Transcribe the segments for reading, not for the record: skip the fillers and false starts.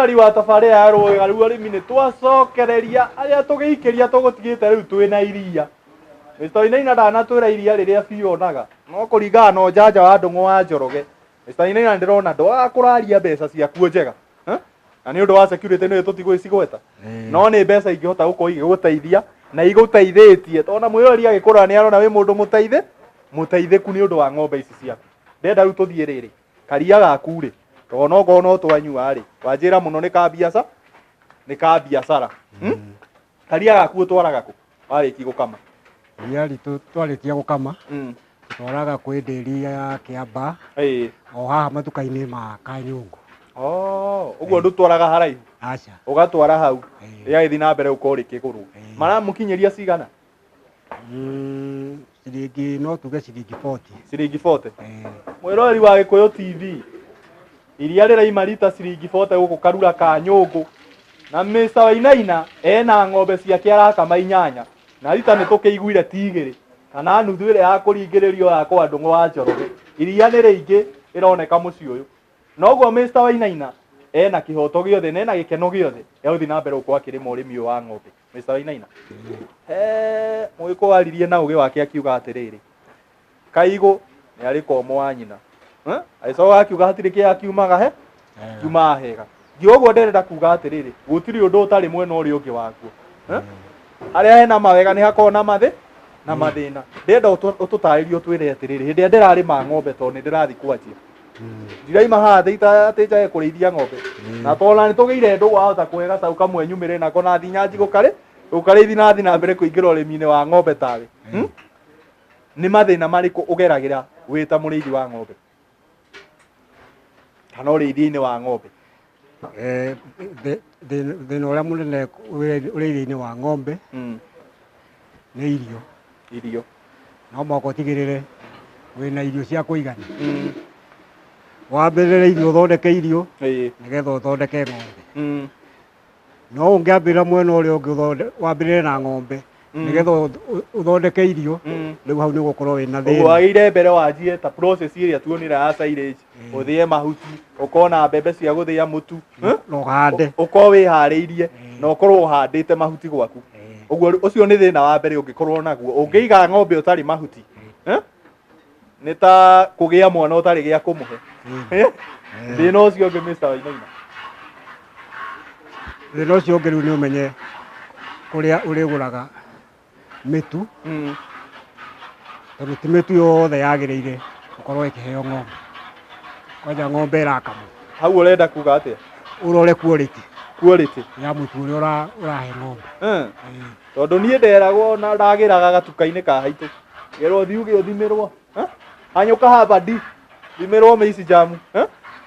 Mwĩroreri wa tabarĩra ya Rũũĩ rwa Ũrĩmi, nĩ twacokereria arĩa tũgĩikĩria tũgũtigĩte rĩu twĩna iria. Mr. Wainaina ndanatwĩra iria rĩrĩa biũ onaga, no kũringana na ũjanja wa Ndũng'ũ wa Njoroge, Mr. Wainaina ndĩrona ndwaga kũraria mbeca ciaku njega. Eh? Na nĩ ũndũ wa security nĩ tũtigwĩcigweta. No nĩ mbeca ingĩhota gũkorwo igĩgũteithia na igũteithĩtie. Tondũ mwĩroreri agĩkũrora nĩ arona wĩ mũndũ mũteithĩku nĩ ũndũ wa ng'ombe ici ciaku. Ndĩrenda rĩu tũthiĩ rĩrĩ, karia gaku rĩ, tondũ no ngorwo no twanyua rĩ, wanjĩra mũno nĩ ka biacara, nĩ ka biacara. Karia gaku ũtwaraga kũ warĩkia gũkama? Iria ritũ twarĩkia gũkama, tũtwaraga kwĩ ndĩri ya Kĩamba, o haha matuka-inĩ ma Kanyũngũ. Oh, ũguo ndũtwaraga haraihu? Aca. Ũgatwara hau, rĩgagĩthiĩ na mbere gũkorwo rĩkĩgũrwo. Maramũkinyĩria cigana? Ciringi, no tuge ciringi 40. Ciringi 40. Mwĩroreri wa Gĩkũyũ TV, iria rĩraima rita ciringi 40 gũkũ Karura ka Nyũngũ, na Mr. Wainaina ena ng'ombe ciake arakama 8, na rita nĩ tũkĩiguire ti 2 kana nuthu ĩrĩa ya kũringĩrĩrio ya kwa Ndũng'ũ wa Njoroge. Iria nĩ rĩingĩ rĩroneka mũciĩ ũyũ. Noguo Mr. Wainaina ena kĩhoto gĩothe na ena gĩkeno gĩothe ya gũthiĩ na mbere gũkorwo akĩrĩma ũrĩmi ũyũ wa ng'ombe. Mr. Wainaina, he mũgĩkũyũ aririe na ũgĩ wake akiuga atĩrĩrĩ, kaigũ nĩ arĩ komo wa nyina. Agĩcoka akiuga hatirĩ kĩea kiumaga he kiumaga hega. Ngiuga ũguo ndĩrenda kuga atĩrĩrĩ, gũtirĩ ũndũ ũtarĩ mwena ũrĩa ũngĩ waguo. Harĩa hena mawega nĩ hakoragwo na na mathĩna. Ndĩrenda ũtũtarĩrie ũtwĩre atĩrĩrĩ, hĩndĩ ĩrĩa ndĩrarĩma ng'ombe tondũ nĩ ndĩrathiĩ kwanjia, ndiraima haha atĩ njage kũrĩithia ng'ombe, na tondũ nĩ tũgĩire ndũgũ wahota kũhe gacaũ kamwe nyumĩre nako na thiĩ nyanji gũkarĩithi na thiĩ na mbere kũingĩra ũrĩmi-inĩ wa ng'ombe tawe. Nĩ mathĩna marĩkũ ũgeragĩra wĩ ta mũrĩithi wa ng'ombe kana ũrĩithia-inĩ wa ng'ombe? Thĩna ũrĩa mũnene ũrĩithia-inĩ wa ng'ombe nĩ irio. Irio. No mũhaka ũtigĩrĩre wĩna irio cia kũigana. Wambĩrĩre irio, ũthondeke irio, nĩgetha ũthondeke ng'ombe. No ũngĩambĩrĩra mwena ũrĩa ũngĩ, wambĩrĩre na ng'ombe, nĩgetha ũthondeke irio, rĩu hau nĩ ũgũkorwo wĩna thĩna. Ũguo wagĩrĩire mbere wanjie ta process ĩrĩa tuonire ya silage, ũthĩe mahuti, ũkorwo na mbembe cia gũthĩa mũtu, na ũhande. Ũkorwo wĩharĩirie na ũkorwo ũhandĩte mahuti gwaku. Ũguo ũcio nĩ thĩna wa mbere ũngĩkorwo naguo. Ũngĩiga ng'ombe ũtarĩ mahuti, nĩ ta kũgĩa mwana ũtarĩ gĩa kũmũhe. Thĩna ũcio ũngĩ, Mr. Wainaina? Thĩna ũcio ũngĩ rĩu nĩ ũmenye kũrĩa ũrĩgũraga mĩtu, tondũ ti mĩtu yothe yagĩrĩire gũkorwo ĩkĩheo ng'ombe. Kwanja ng'ombe ĩrakamwo. Hau ũrenda kuga atĩa? Ũrore quality. Quality. Ya mũtu ũrĩa ũrahe ng'ombe. Tondũ niĩ nderagwo na ndagĩraga gatuka-inĩ ka haitũ. Ngerwo thiĩ uge ũthimĩrwo. Hanyũka habandi. Thimĩrwo mĩici jamu.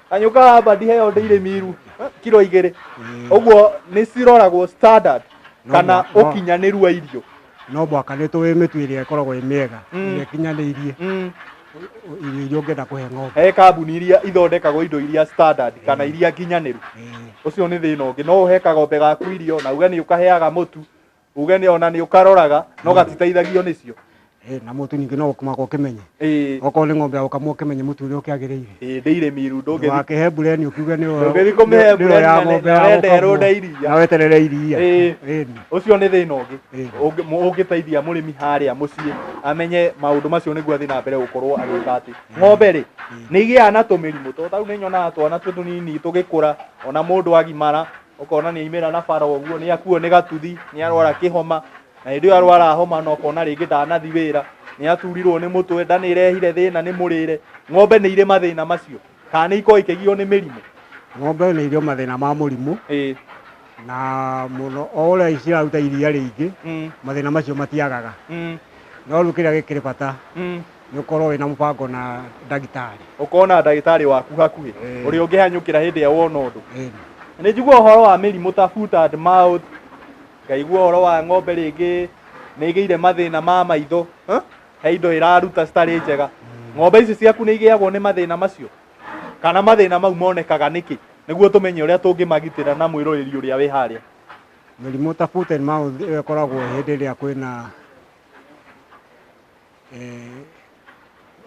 Hanyũka habandi heo ndĩirĩ miru. Kiro 2. Ũguo nĩ ciroragwo standard kana ũkinyanĩru wa irio. No mũhaka nĩ tũĩ mĩtu ĩrĩa ĩkoragwo ĩ mĩega, ĩrĩa ĩkinyanĩirie irio iria ũngĩenda kũhe ng'ombe. He kambuni iria ithondekagwo indo iria standard kana iria nginyanĩru. Ũcio nĩ thĩna ũngĩ. No ũhe kagombe gaku irio na uge nĩ ũkaheaga mũtu, uge nĩ ona nĩ ũkaroraga, no gatiteithagio nĩcio. Na mũtu ningĩ no ũkĩmaka ũkĩmenye. Okorwo nĩ ng'ombe ya gũkamwo ũkĩmenye mũtu ũrĩa ũkĩagĩrĩire. Ndĩirĩ miru, ndũngĩthi Ndũgakĩhe mbureni ũkiuge nĩ Ndũngĩthi kũmĩhe nĩyo mbureni ya na ng'ombe ya ũrenda gũkamwo. ĩrũnde iria. Na weterere iria. Ũcio nĩ thĩna ũngĩ. Ũngĩteithia mũrĩmi harĩa mũciĩ amenye maũndũ macio nĩguo athiĩ na mbere gũkorwo agĩka atĩ. Ng'ombe rĩ, nĩ igĩaga na tũmĩrimũ, tondũ tarĩu nĩ nyonaga twana twĩ tũnini tũgĩkũra, ona mũndũ agimara, ũkona nĩ aimĩra na bara ũguo, nĩ akuo nĩ gatuthi, nĩ arwara kĩhoma, na hĩndĩ ĩyo arwara homa na ũkona rĩngĩ ndanathi wĩra, nĩ aturirwo nĩ mũtwe, nda nĩ ĩrehire thĩna nĩ mũrĩre. Ng'ombe nĩ irĩ mathĩna macio, kana nĩ ikoragwo ikĩgio nĩ mĩrimũ? Ng'ombe nĩ irĩ mathĩna ma mũrimũ. Na mũno o ũrĩa ciraruta iria rĩingĩ, mathĩna macio matiagaga. No rĩu kĩrĩa gĩkĩrĩ bata nĩ ũkorwo wĩna mũbango na ndagĩtarĩ. Ũkorwo na ndagĩtarĩ waku hakuhĩ, ũrĩa ũngĩhanyũkĩra hĩndĩ ĩrĩa wona ũndũ. Nĩ njigua ũhoro wa mĩrimũ ta foot and mouth, ngaigua ũhoro wa ng'ombe rĩngĩ nĩ ĩgĩire mathĩna ma maitho, He indo ĩraruta citarĩ njega. Ng'ombe ici ciaku nĩ igĩagwo nĩ mathĩna macio? Kana mathĩna mau monekaga nĩkĩ? Nĩguo tũmenye ũrĩa tũngĩmagitĩra na mwĩroreri ũrĩa wĩ harĩa. Mĩrimũ ta foot and mouth ĩyo ĩkoragwo hĩndĩ ĩrĩa kwĩna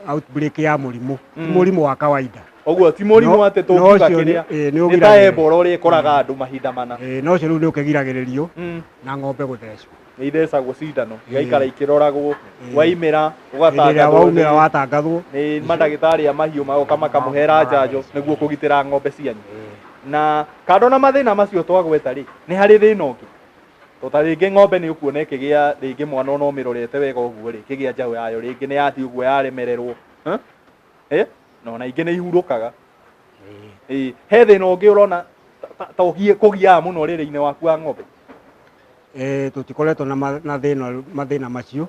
outbreak ya mũrimũ. Ti mũrimũ wa kawaida. Ũguo ti mũrimũ atĩ tũngiuga kĩrĩa nĩ ta Ebola ũrĩa ĩkoraga andũ mahinda mana. No ũcio rĩu nĩ ũkĩgiragĩrĩrio na ng'ombe gũthecwo. Nĩ ithecagwo cindano igaikara ikĩroragwo, waimĩra ũgatangathwo, waumĩra watangathwo nĩ mandagĩtarĩ a mahiũ magoka makamũhera njanjo nĩguo kũgitĩra ng'ombe cianyu. Na kando na mathĩna macio twagweta rĩ, nĩ harĩ thĩna ũngĩ. To ta rĩngĩ ng'ombe nĩ ũkuona ĩkĩgĩa rĩngĩ mwana ona ũmĩrorete wega ũguo rĩ, ĩkĩgĩa njaũ yayo rĩngĩ nĩ yathiĩ ũguo yaremererwo. Na ona ingĩ nĩ ihurũkaga. He thĩna ũngĩ ũrona ta kũgiaga mũno rĩrĩ-inĩ waku wa ng'ombe? Tũtikoretwo na mathĩna macio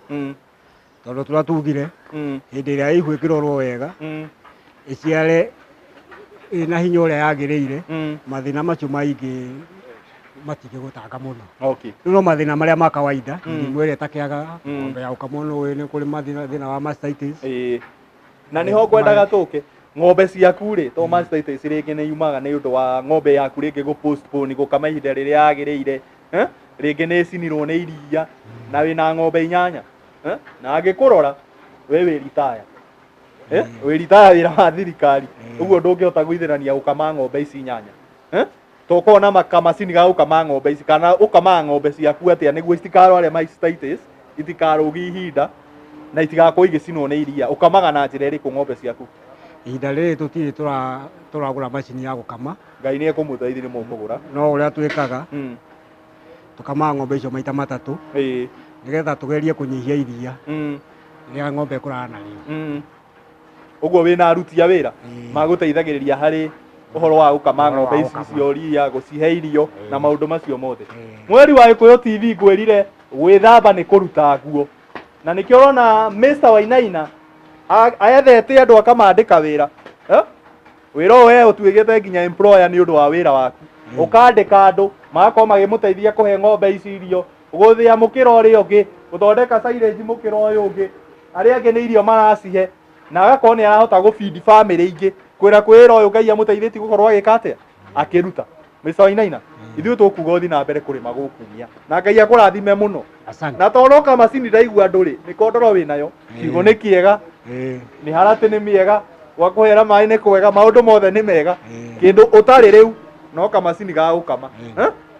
tondũ tũrĩa tugire hĩndĩ ĩrĩa ihu ĩkĩrorwo wega ĩciare ĩna hinya ũrĩa yagĩrĩire, mathĩna macio maingĩ matingĩgũtanga mũno. Rĩu no mathĩna marĩa ma kawaida, mĩrimũ ĩrĩa ĩtakĩagaga, ng'ombe ya gũkamwo nĩ kũrĩ mathĩna wa mastitis. Na nĩho ngwendaga tũke ng'ombe ciaku rĩ, to mastitis rĩngĩ nĩ yumaga nĩ ũndũ wa ng'ombe yaku rĩngĩ gũ postpone gũkama ihinda rĩrĩa yagĩrĩire, rĩngĩ nĩ ĩcinirwo nĩ iria na wĩna ng'ombe 8, na angĩkũrora we wĩ ritaya, wĩ ritaya wĩra wa thirikari, ũguo ndũngĩhota gũithĩrania gũkama ng'ombe ici 8. Tokorwo na kamacini ga gũkama ng'ombe ici kana ũkamaga ng'ombe ciaku atĩa nĩguo itikarware mastitis, itikarũgie ihinda na itigakorwo igĩcinwo nĩ iria. Ũkamaga na njĩra ĩrĩkũ ng'ombe ciaku? Ihinda rĩrĩ tũtirĩ tũragũra macini ya gũkama. Ngai nĩ ekũmũteithia nĩ mũkũgũra. No ũrĩa twĩkaga, tũkamaga ng'ombe icio maita matatũ nĩgetha tũgerie kũnyihia iria rĩrĩa ng'ombe ĩkũraga narĩo. Ũguo wĩna aruti a wĩra magũteithagĩrĩria harĩ ũhoro wa gũkama ng'ombe ici cia iria, gũcihe irio na maũndũ macio mothe. Mweri wa Gĩkũyũ TV ngwĩrire gwĩthamba nĩ kũruta nguo, na nĩkĩo ũrona Mr Wainaina ethete andũ akamandĩka wĩra. Wĩra ũyũ we ũtuĩkĩte nginya employer nĩ ũndũ wa wĩra waku. Ũkandĩka andũ magakorwo magĩmũteithia kũhe ng'ombe ici irio, gũthĩa mũkĩra ũrĩa ũngĩ, gũthondeka silage mũkĩra ũyũ ũngĩ, arĩa angĩ nĩ irio maracihe, na agakorwo nĩ arahota gũbindi bamĩrĩ ingĩ kwĩra kwĩra ũyũ Ngai amũteithĩtie gũkorwo agĩka atĩa, akĩruta. Mr Wainaina, ithuĩ tũkuga ũthiĩ na mbere kũrĩma gũkumia na Ngai akũrathime mũno. Na tondũ kamacini ndaigua andũ rĩ, nĩ kondoro wĩnayo, kiugo nĩ kĩega, mĩharatĩ nĩ mĩega, gwa kũhera maĩ nĩ kwega, maũndũ mothe nĩ mega, kĩndũ ũtarĩ rĩu no kamacini ga gũkama.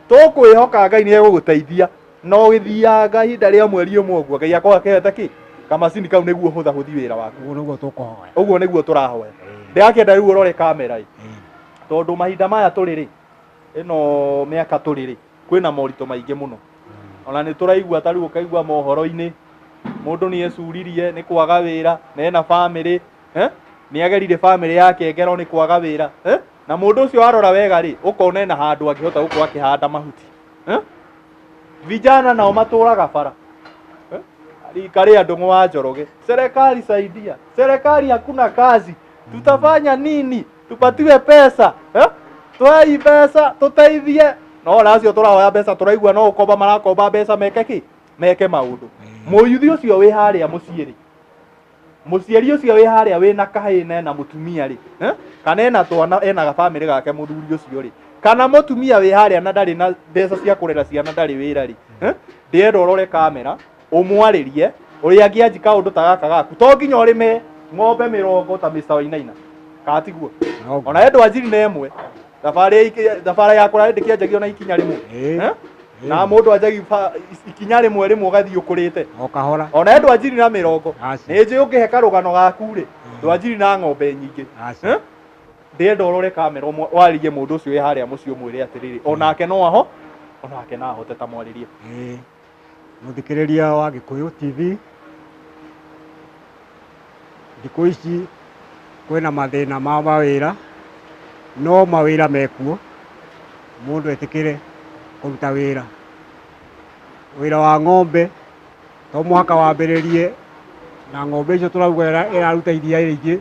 Tũkwĩhoka Ngai nĩ egũgũteithia na ũgĩthianga ihinda rĩa mweri ũmwe ũguo Ngai akorwo akĩhete kĩ kamacini kau nĩguo hũthahũthi wĩra waku. Ũguo nĩguo tũkũhoya. Ũguo nĩguo tũrahoya. Ndĩrakĩenda rĩu ũrore kamera ĩ, tondũ mahinda maya tũrĩ rĩ, ĩno mĩaka tũrĩ rĩ, kwĩna moritũ maingĩ mũno. Ona nĩ tũraigua ta rĩu ũkaigua mohoro-inĩ mũndũ nĩ ecuririe nĩ kwaga wĩra na ena bamĩrĩ, nĩ agerire bamĩrĩ yake ngero nĩ kwaga wĩra, na mũndũ ũcio warora wega rĩ, ũkona ena handũ angĩhota gũkorwo akĩhanda mahuti. Vijana nao matũraga bara, rika rĩa Ndung'u wa Njoroge, serikali saidia, serikali hakuna kazi, tutafanya nini, tupatiwe pesa, twei mbeca tũteithie. No ona acio tũrahoya mbeca tũraigua no ũkomba marakomba mbeca meke kĩ, meke maũndũ. Mũyuthi ũcio wĩ harĩa mũciĩ rĩ, mũciari ũcio wĩ harĩa wĩna kahĩĩ na ena mũtumia rĩ, kana ena twana ena gabamĩrĩ gake mũthuri ũcio rĩ, kana mũtumia wĩ harĩa na ndarĩ na mbeca cia kũrera ciana ndarĩ wĩra rĩ, ndĩrenda ũrore kamera ũmwarĩrie ũrĩa angĩanji kaũndũ ta gaka gaku. To nginya ũrĩme ng'ombe 20 ta Mr Wainaina, kana tiguo? Ona we ndwanjiri na ĩmwe, thabarĩ ya kũraya ndĩkĩanjagio na ikinya rĩmwe. Na mũndũ anjagi ikinya rĩmwe rĩmwe ũgathiĩ ũkũrĩte o kahora. Ona we ndwanjiri na 20, nĩ njũĩ ũngĩhe karũgano gaku rĩ, ndwanjiri na ng'ombe nyingĩ. Ndĩrenda ũrore kamera warĩrie mũndũ ũcio wĩ harĩa mũciĩ ũmwĩre atĩrĩrĩ, onake no aho, onake no ahote ta mwarĩrie. Mũthikĩrĩria wa Gĩkũyũ TV, thikũ ici kwĩna mathĩna ma mawĩra, no mawĩra mekuo, mũndũ etĩkĩre kũruta wĩra. Wĩra wa ng'ombe to mũhaka wambĩrĩrie na ng'ombe icio tũrauga ĩraruta iria rĩingĩ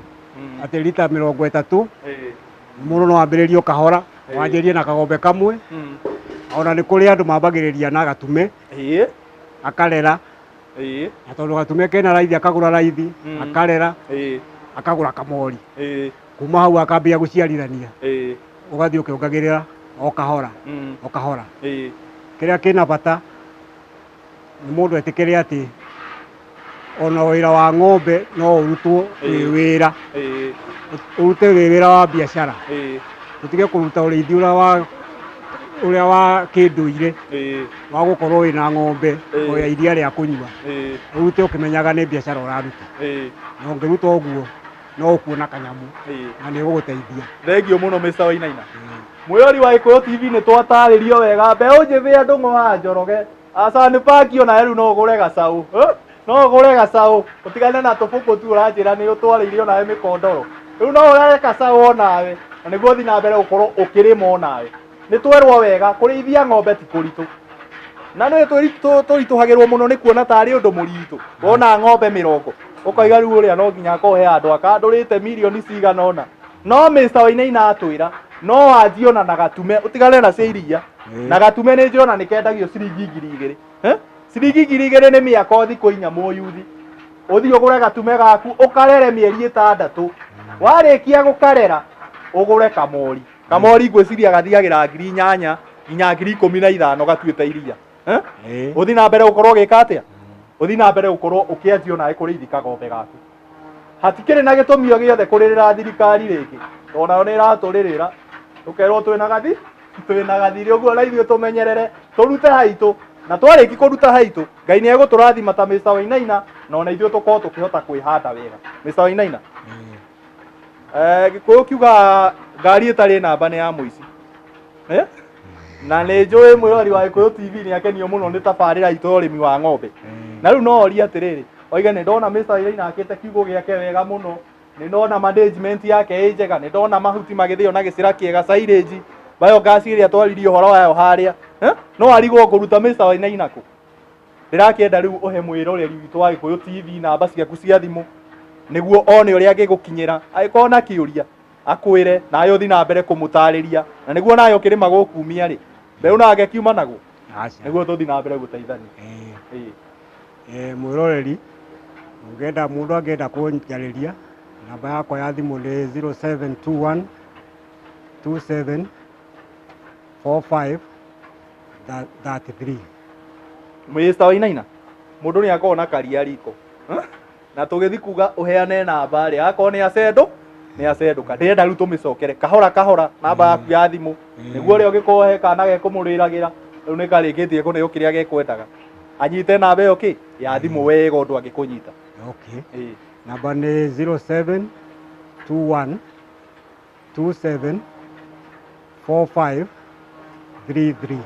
atĩ rita 30, mũndũ no ambĩrĩrie o kahora, wanjĩrĩrie na kagombe kamwe. Ona nĩ kũrĩ andũ mambagĩrĩria na gatume, akarera, na tondũ gatume kena raithi akagũra raithi, akarera, akagũra kamori. Kuma hau akambia gũciarithania, ũgathiĩ ũkĩongagĩrĩra o kahora, o kahora. Kĩrĩa kĩna bata nĩ mũndũ etĩkĩre atĩ Ona wĩra wa ng'ombe no ũrutwo wĩ wĩra, ũrute wĩ wĩra wa biacara. Tũtige kũruta ũrĩithi ũrĩa wa kĩndũire wa gũkorwo wĩna ng'ombe o ya iria rĩa kũnyua. Ũrute ũkĩmenyaga nĩ biacara ũraruta. Na ũngĩruta ũguo no ũkuona kanyamũ na nĩ ũgũgũteithia. Thengio mũno Mr. Wainaina. Mwĩrori wa Gĩkũyũ TV nĩ twatarĩrio wega mbeũ njĩthĩ ya Ndũng'ũ wa Njoroge. Aca nĩ paki ona rĩu no ũgũre gacaũ. No ũgũre gacaũ ũtigane na tũbũkũ tu ũranjĩra nĩ ũtwarĩire onawe mĩkondoro. Rĩu no ũgũre gacaũ onawe na nĩguo ũthiĩ na mbere gũkorwo ũkĩrĩma onawe. Nĩ twerwo wega kũrĩithia ng'ombe ti kũritũ. Na nĩ tũritũhagĩrwo mũno nĩ kuona tarĩ ũndũ mũritũ. Wona ng'ombe mĩrongo ũkauga rĩu ũrĩa no nginya akorwo he handũ akandũrĩte mirioni cigana ũna. No Mr. Wainaina atwĩra no wanjie ona na gatume ũtigane na cia iria. Na gatume nĩ njĩrona nĩ kendagio ciringi 2000. Ciringi 2000 nĩ mĩaka thikũ inya mũyuthi. Ũthiĩ ũgũre gatume gaku ũkarere mĩeri 6. Warĩkia gũkarera ũgũre kamori. Kamori ngwĩciria gathiagĩra 8,000 nginya 15,000 gatuĩte iria. Ũthiĩ na mbere gũkorwo ũgĩka atĩa? Ũthiĩ na mbere gũkorwo ũkĩanjia onawe kũrĩithi kagombe gaku. Hatikĩrĩ na gĩtũmi o gĩothe kũrĩrĩra thirikari rĩngĩ. Tondũ nayo nĩ ĩratũrĩrĩra. Tũkerwo twĩna gathi, twĩna gathirĩ ũguo na ithuĩ tũmenyerere, tũrute haitũ. Na twarĩki kũruta haitũ, Ngai nĩ egũtũrathima ta Mr. Wainaina, na ona ithuĩ tũkorwo tũkĩhota kwĩhanda wega. Mr. Wainaina. Gĩkũyũ kiuga ngari ĩtarĩ namba nĩ ya mũici. Na nĩ njũĩ mwĩrori wa Gĩkũyũ TV nĩ akenio mũno nĩ tabarĩra itũ ya ũrĩmi wa ng'ombe. Na rĩu no orie atĩrĩrĩ, oige nĩ ndona Mr. Wainaina akĩte kiugũ gĩake wega mũno, nĩ ndona management yake ĩ njega, nĩ ndona mahuti magĩthĩo na gĩcĩra kĩega, silage, biogas ĩrĩa twaririe ũhoro wayo harĩa. No arigwo ngũruta Mr. Wainaina kũ? Ndĩrakĩenda rĩu ũhe mwĩroreri witũ wa Gĩkũyũ TV namba ciaku cia thimũ nĩguo one ũrĩa angĩgũkinyĩra, angĩkorwo na kĩũria akwĩre nawe ũthiĩ na mbere kũmũtarĩria, na nĩguo nawe ũkĩrĩma gũkumia rĩ, mbeũ nake kiuma naguo nĩguo tũthiĩ na mbere gũteithania. Mwĩroreri ũngĩenda mũndũ angĩenda kũnjarĩria, namba yakwa ya thimũ nĩ 0721 27 45 33. Mr. Wainaina, mũndũ nĩ akoragwo na karia riko. Na tũgĩthiĩ kuga ũheane namba rĩ, akorwo nĩ acendũ, nĩ acendũka. Ndĩrenda rĩu tũmĩcokere kahora kahora namba yaku ya thimũ, nĩguo ũrĩa ũngĩkorwo he kana gekũmũrĩragĩra, rĩu nĩ karĩkĩtie kũneo kĩrĩa gekwendaga. Anyite namba ĩyo kĩ? Ya thimũ wega ũndũ angĩkũnyita. Namba nĩ 0721 27 45 33.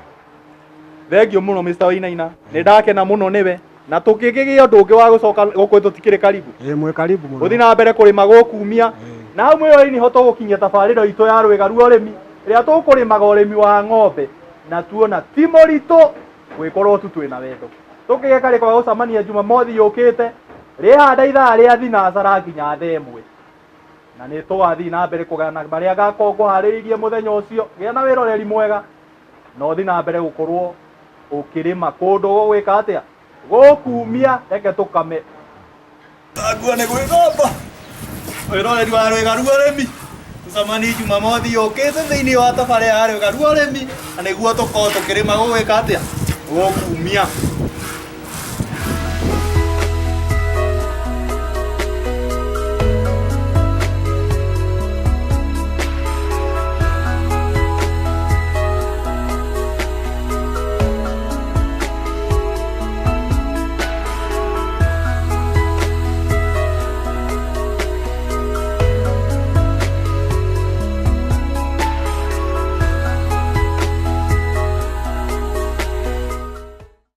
Thengio mũno Mr. Wainaina. Nĩ ndakena mũno nĩwe. Na tũkĩgĩa ũndũ ũngĩ wa gũcoka gũkũ tũtikĩrĩ karibu. Mwĩ karibu mũno. Gũthiĩ na mbere kũrĩma gũkumia. Na hau mwĩrori nĩho tũgũkinyia tabarĩra itũ ya rwĩga rwa ũrĩmi, ĩrĩa tũkũrĩmaga ũrĩmi wa ng'ombe na tuona ti mũritũ gwĩkorwo tu twĩna wendo. Tũkĩgĩa karĩko ga gũcemania Jumamothi yũkĩte, rĩhanda ithaa rĩa thinacara nginya thaa 1. Na nĩ tũgathiĩ na mbere kũgana marĩa ngakorwo ngũharĩrĩirie mũthenya ũcio. Gĩa na wĩroreri mwega na ũthiĩ na mbere gũkorwo ũkĩrĩma kũndũ gũgwĩka atĩa? Gũkumia, reke tũkame. Tangua nĩ gwĩthamba. Wĩroreri wa rwĩga rwa ũrĩmi. Tũcemanie Jumamothi yũkĩte thĩinĩ wa tabarĩra ya rwĩga rwa ũrĩmi, na nĩguo tũkorwo tũkĩrĩma gũgwĩka atĩa? Gũkumia.